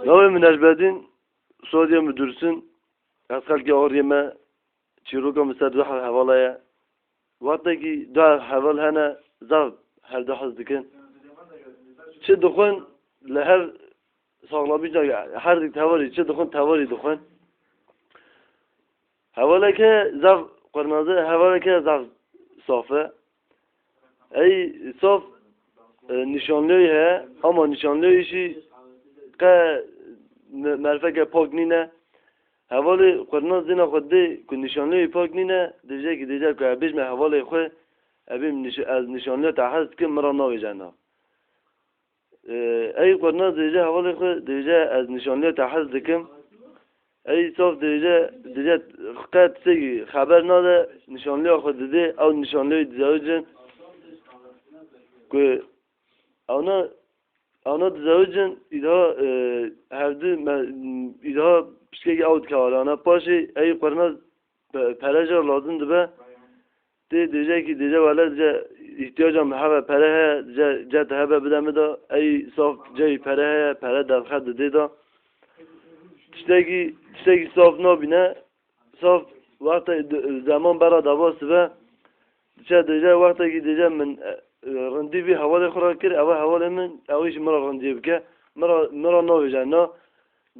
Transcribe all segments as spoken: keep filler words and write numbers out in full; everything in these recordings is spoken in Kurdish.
Navê min Necbedîn, soyadê min Dursun. Ez xelkê Aryê me, çîroka min ser du hevala ye. Wextekî du heval hene, zaf her du hez dikin. Çi dixwin, li her saxlamîşa her dik tevarî, çi dixwin, tevarî dixwin. Hevaleke zaf qurnaze, hevaleke zaf saf e. Ey saf, e, nîşanliyê heye, ama nîşanliyê jî qe me-, merfeke pak nîne. Hevalê qurnaz dêna xwe dê ku nîşanliyê pak nîne, dêje ki dêje ku ez bêjme hevalê xwe, ebî nîş-, ez nîşanliya te hez dikim, min ra navêje na. Ee, ey qurna dibêje hevalê xwe, dibêje ez nîşanliya te hez dikim. Ey saf dibêje, dibêje qet tiştekî xeber nade, nîşanliya xwe didê, ew nîşanliyê dizewicin. Ku ewna, ewna dizewicin, îdha, e, hevdu me, îdha pişkekî ew dikevare. Ana paşê ey qurna pe-, pere jî lazim dibe. Tê dêje kî dêje wele dêje îhtiyaca min heve pere heye, dêje ce te hebe bide min de, ey saf ceyî pere heye, pere derxe didê de. Tiştekî, tiştekî saf nabîne, saf wexte d-, zeman bera dava sibe, diçe dêje wextekî dêje min, e, e, rindî vî hevalê xwe re kir, ew e hevalê min, ew jî min re rindiyê bike, min re, min re navêje na.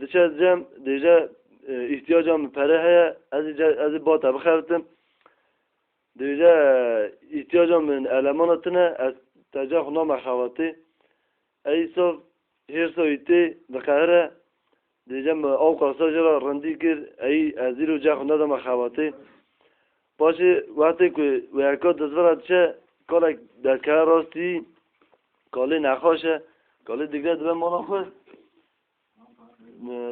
Diçe cem dêje, e, îhtiyaca min pere heye, ez ê ce-, ez ê ba te bixebitim. Dibêje, îhtiyaca min elemana tune, ez te ca xwe name xebatê. Ey saf hêrsa wî tê, diqehire. Dibêje min ew qasa jê re rindî kir, ey ez îro ca xwe nedame xebatê. Paşê wextê ku wê heka dizvira diçe, kalek derdikeve rastî, kalê nexweş e, kalê digre dibe mala xwe.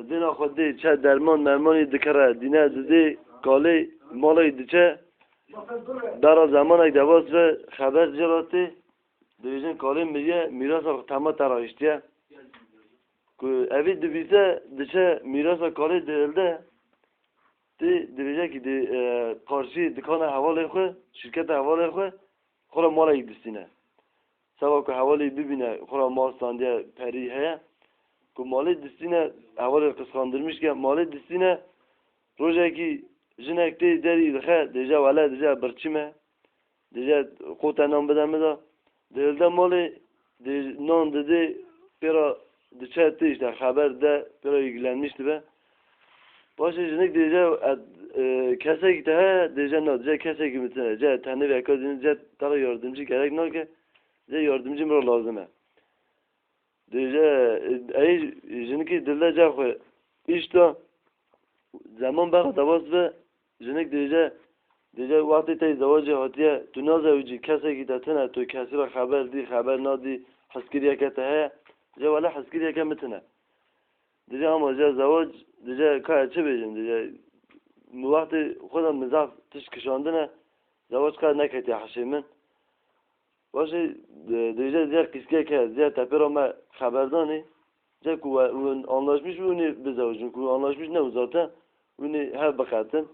Dêna xwe dê çe derman mermanî dikire, dîne didê kalê malê diçe. Bera zemanek deva sibe xeber jê re tê. Dibêjin kalê miriye, mîrasa xwe tema te re hiştiye. Ku evî dibîse diçe mîrasa kalê dihilde. Tê dibêje ki dê, e, qarşî dikana hevalê xwe, şirketa hevalê xwe, xwe re malekî distîne. Seba ku hevalê bibîne, xwe re mal standiye perî heye. Ku malê distîne, hevalê qisqandirmiş ke, malê distîne, rojekî jinek tê derî dixe, dêje wele, dêje birçî me. Dêje qo te nan bide min de. Dihilde malê, dê nan didê, pêra diçe tê işte xeber de, pêra ilgilenmiş dibe. Paşê jinik dêje, e, e, kesekî te heye, dêje na, dêje kesekî min tune, ce tenê veka dînin, ce te re yardimcî gerek nake, ce yardimcî min re lazim e. Dêje, e, ey jinikî dile ca xwe îşta, zeman bera deva sibe, jinik dêje, dêje wextê te zewacê hatiye, tu nazewicî, kesekî te tune, tu kesî re xeber dî, xeber nadî, hizkiriyeke te heye, dêje wele hizkiriyeke min tune. Dêje ama dêje zewac, dêje ka ez çi bêjim, dêje min wextê xwe de min zaf tişt kişandine, zewac qet neketiye hişê min. Paşê, e, dêje zê qîskek heye, zê tepêra me xeberdanê. Ce ku we, hûn anlaşmış bûnê bizewicin, ku anlaşmış nebû zaten, hûnê hev biqetin.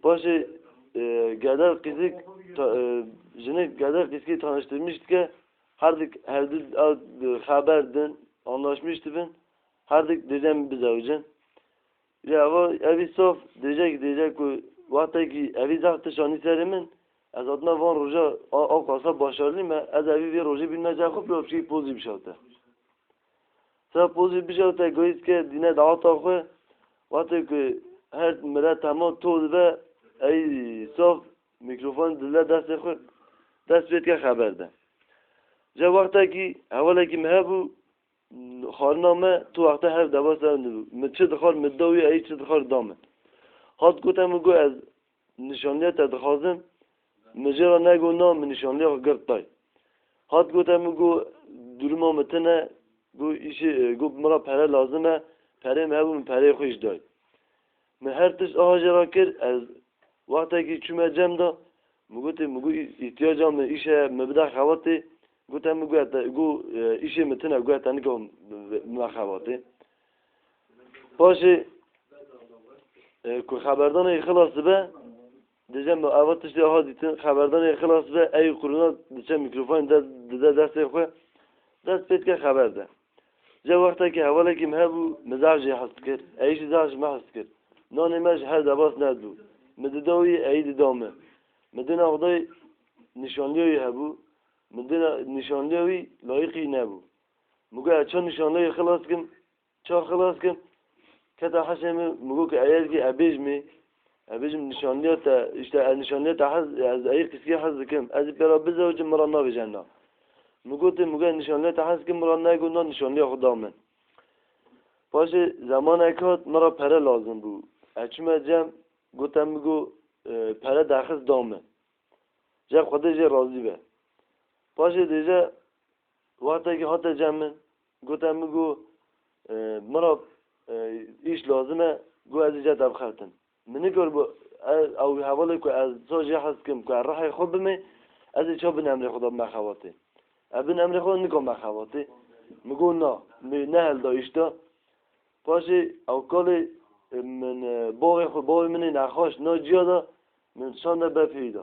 Paşê, e, geder qîsik ta-, e, jinik geder qîskê tanıştırmış dike, her dik, her du, ew, e, xeber din, anlaşmış dibin, her dik dêje em bizewicin. Ya eva, evî sof, dêjek, dêjek ku wextekî evî zaf tişt anî serê min, ez hatime van roja a, a qasa başarlî me, ez evî vê rojê bînme ca xwe, pêro pişkî pozî bişewte. Sera pozî bişewte, goyî dike dîne daweta xwe, wextê ku her milet hema to dibe, ey sof, mîkrofon dile destê xwe, dest pê dike xeber de. Ca wextekî, hevalekî min hebû, xwarina me tu wexte her deva ser min dibû. Min çi dixwar, min da wî, ey çi dixwar da min. Hat gote min got, ez nîşanliya te dixwazim. Min jê re negot na, min nîşanliya xwe girt tay. Hat gote min got, duruma min tune, got, îşê, e, got, min re pere lazim e, perê min hebû, min pereyê xwe jî day. Min her tişt aha jê re kir, ez wextekî çûme cem de, min gotê, min got, î-, îhtiyaca min îş heye, min bide xebatê. Gote min, got, te, got, e, îşê min tune, got, te nikim me xebatê. Paşê, e, ku xeberdanê xilas dibe, dêje min eva tiştê aha dîtin, xeberdanê xilas dibe, ey qurûna diçe mîkrofonê de, dide destê xwe, dest pê dike xeber de. Ji wextekî hevalekî min hebû, min zaf jê hez dikir, ey jî zaf ji min hez dikir. Nanê me ji hev debas nedibû. Min dida wî, ey dida min. Min dina Xwedayê nîşanliya wî hebû. Min dina nîşanliya wî layîqî nebû. Min got, ez çawa nîşanliya wî xilas kim? Çawa xilas kim? Keta hişê min, min got ku eyer kî ebêj me, ebêjim nîşanliya te, îşte ez nîşanliya te hez, ez ey qîskî hez dikim. Ez ê pê re bizewicim, min re navêje na. Min gotê, min got nîşanliya te hez kim, min re nayê, got na, nîşanliya xwe da min. Paşê zemanek hat, min re pere lazim bû. Ez çûme cem, gote min got, e, pere derxist da min. Cem Xwedê jê razî be. Paşê dêje, wextekî hate cem min, gote min got, e, min re, e, îş lazim e, got ez ê cem te bixebtim. Min nikir bû, e, ew hevalê ku ez ça jê hez kim, ku ez rihê xwe bimê, ez ê ça bin emrê xwe da bime xebatê. Ez bin emrê xwe nika me xebatê. Min got na, min nehilda îş de. Paşê ew kalê, e, min, e, bavê xwe, bavê min ê nexweş na ciya de, min şande ber pêyî de.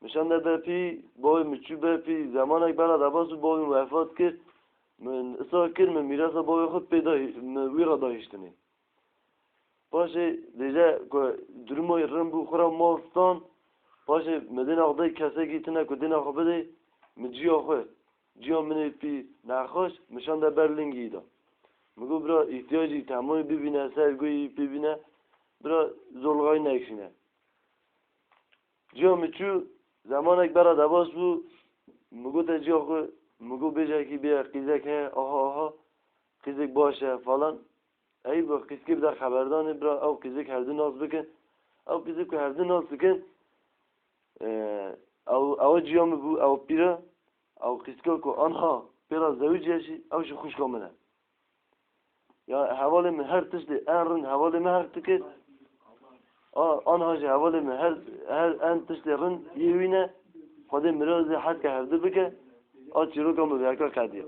Min şande ber pêyî, bavê min çû ber pêyî, zemanek bera debas bû, bavê min wefat kir. Min israr kir, min mîrasa bavê xwe pê da, min wî re da hiştinê. Paşê dêje ku duruma wî rind bû, xwe re mal stan. Paşê min dêna xwe dayî kesekî tune ku dêna xwe bidê, min ciya xwe, ciya min ê pî nexweş, min şande ber lingî da. Min got, bira, îhtiyacî temamî bibîne, ser guhî pê bîne, bira, zorlixayî nekişîne. Ciya min çû, zemanek bera debas bû, min gote ciya xwe, min got bêjekî bê qîzek heye, aha, aha, qîzek baş e falan. Ey bi qîzkê bide xeberdanê, bira, ew qîzek hevdu nas bikin. Ew qîzek ku hevdu nas dikin, e, ew, ew ciya min bû, ew pîr e, ew qîzka ku anha pê re zewicî ye jî, ew jî xwişka min e. Ya hevalê min her tiştê en rind hevalê min heq dikir. A, anha jî hevalê min her, her en tiştê rind yê wî ne. Xwedê mirazê heke hevdu bike. A çîroka min vêka qediya.